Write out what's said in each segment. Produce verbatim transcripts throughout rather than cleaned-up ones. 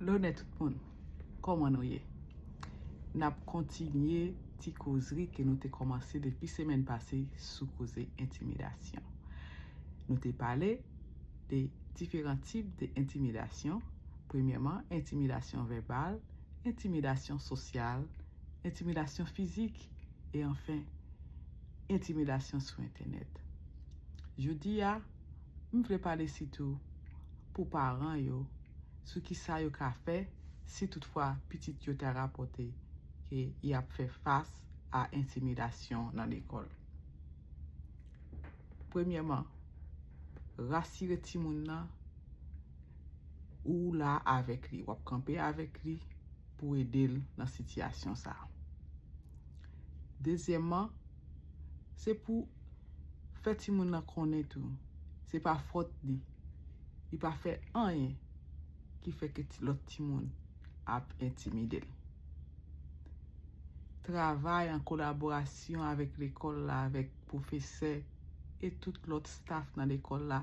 Lonè tout moun, kòman nou ye? N ap kontinye ti kozri ke nou te kòmanse depi semèn pase sou koze entimidasyon. Nou te pale de diferan tip de entimidasyon. Premyèman, entimidasyon vèbal, entimidasyon sosyal, entimidasyon fizik, e anfen, entimidasyon sou entènèt. Jodi a, m vle pale sitou pou paran yo sou kisa yo ka fè si toutfwa pitit yo ta rapòte ke y ap fè fas a entimidasyon nan lekòl. Premyèman, rasire timoun nan ou la avèk li, w ap kanpe avèk li pou ede l nan sitiyasyon sa a. Dezyèmman, se pou fè timoun nan konnen tou, se pa fòt li. Li pa fè anyen ki fè ke ti, lòt timoun ap entimide l. Travay an kolaborasyon avèk lekòl la, avèk pwofesè e tout lòt staf nan lekòl la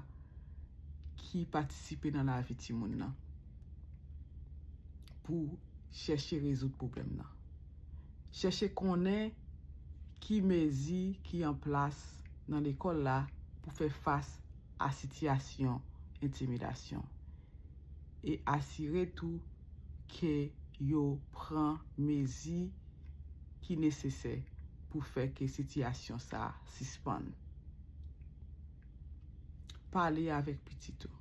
ki patisipe nan lavi timoun nan pou chèche rezoud pwoblèm nan. Chèche konnen ki mezi ki an plas nan lekòl la pou fè fas a sitiyasyon entimidasyon. E asire tou ke yo pran mezi ki nesesè pou fè ke sitiyasyon sa a sispann. Pale avèk pitit ou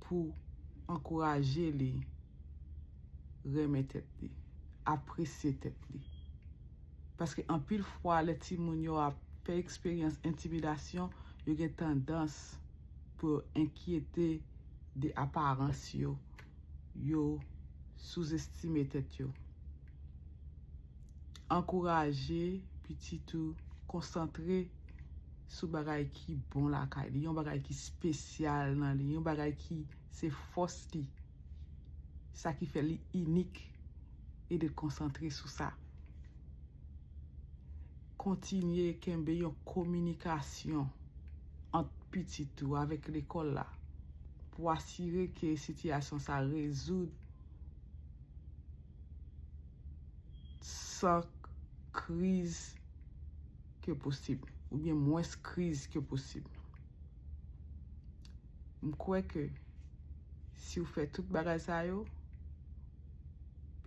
pou ankouraje li renmen tèt li, apresye tèt li. Paske anpil fwa, lè timoun yo ap fè eksperyans entimidasyon, yo gen tandans pou yo enkyete de aparans yo, yo souzestime tèt yo. Ankouraje pitit ou konsantre sou bagay ki bon lakay li, yon bagay ki espesyal nan li, yon bagay ki se fòs li, sa ki fè li inik, ede l konsantre sou sa. Kontinye kenbe yon kominikasyon ant pitit ou avèk lekòl la pou asire ke sitiyasyon sa rezoud san kriz ke posib, oubyen mwens kriz ke posib. M kwè ke si w fè tout bagay sa yo,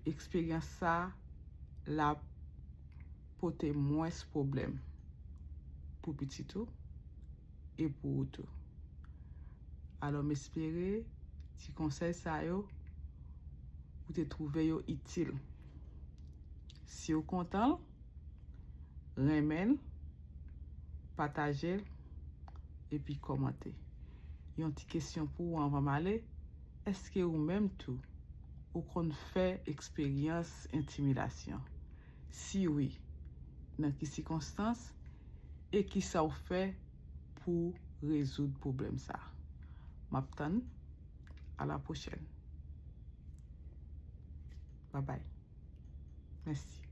eksperyans sa l ap pote mwens pwoblèm pou pitit ou e pou ou tou. Alò, m espere ti konsèy sa yo, ou te twouve yo itil. Si w kontan l, renmen l, pataje l, epi kòmante. Yon ti kesyon pou ou anvan m ale, èske ou menm tou, ou konn fè eksperyans entimidasyon? Si wi, nan ki sikonstans e kisa w fè pou rezoud pwoblèm sa? M ap tann. A la pwochèn. Babay. Mèsi.